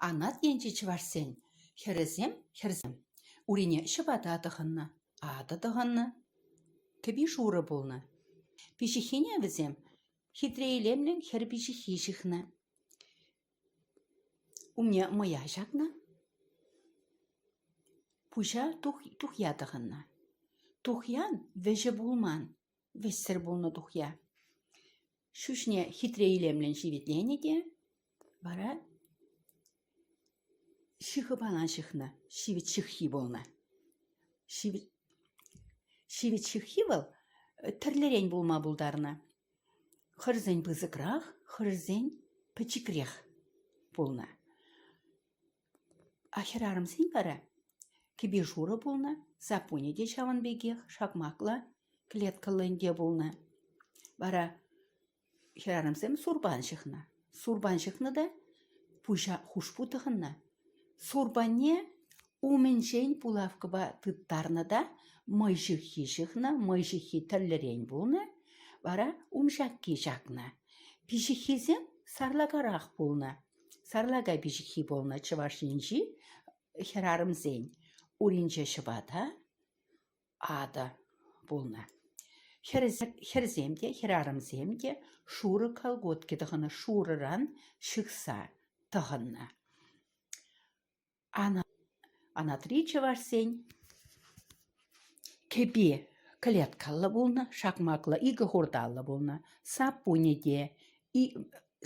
Анат енчи чӑвашсен хӗрӗсем хӗрсем урине ҫӑпата тӑхӑннӑ, атӑ тӑхӑннӑ, кӗпи шурӑ пулнӑ. Пиҫиххине вӗсем хитре илемлӗн хӗр пиҫиххи ҫыхнӑ. Умне мӑя ҫакнӑ, пуҫа тухья тӑхӑннӑ. Тухьян вӗҫӗ пулман, вӗҫсӗр пулнӑ тухья. Ҫӳҫне хитре илемлӗн ҫивӗтленӗ те вара ҫыхӑпана ҫыхнӑ, ҫивӗт ҫыххи пулнӑ. Ҫивӗт ҫыххи вӑл тӗрлӗрен пулма пултарнӑ. Хӗрсен пысӑкрах, хӗрсен пӗчӗкрех пулнӑ. А хӗрарӑмсен вара кӗпи шурӑ пулнӑ, саппунӗ те ҫавӑн пекех шакмаклӑ, клеткӑллӑ ӗнтӗ пулнӑ. Вара хӗрарӑмсем сурпан ҫыхнӑ. Сурпан ҫыхнӑ та пуҫа хушпу тӑхӑннӑ. Сурпанне умӗнчен булавкӑпа тыттарнӑ та мӑй ҫыххи ҫыхнӑ, мӑй ҫыххи тӗрлӗрен пулнӑ, вара ум ҫакки ҫакнӑ. Пиҫиххисем сарлакарах пулнӑ. Сарлака пиҫиххи пулнӑ Чӑваш Енчи хӗрарӑмсен уринче ҫӑпата, атӑ пулнӑ. Хӗрсем те, хӗрарӑмсем те шурӑ колготки тӑхӑннӑ, шурӑран ҫыхса тӑхӑннӑ. Анатри чӑвашсен кӗпи клеткаллӑ пулнӑ, шакмаклӑ икӗ хурталлӑ пулнӑ. Саппунӗ те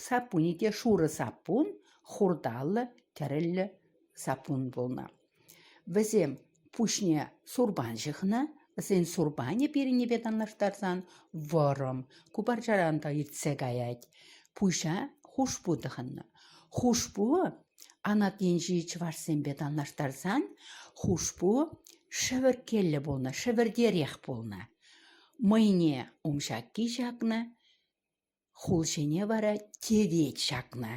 саппунӗ те шурӑ саппун, хурталлӑ, тӗрӗллӗ саппун пулнӑ. Вӗсем пуҫне сурпан ҫыхнӑ. Вӗсен сурпанӗ пирӗннипе танлаштарсан вӑрӑм, купарчаран та иртсе каять. Пуҫа хушпу тӑхӑннӑ. Хушпу анат енчи чӑвашсемпе танлаштарсан хушпу шӗвӗрккеллӗ пулнӑ, шӗвӗртерех пулнӑ. Мӑйне умҫакки ҫакнӑ, хул ҫине вара тевет ҫакнӑ.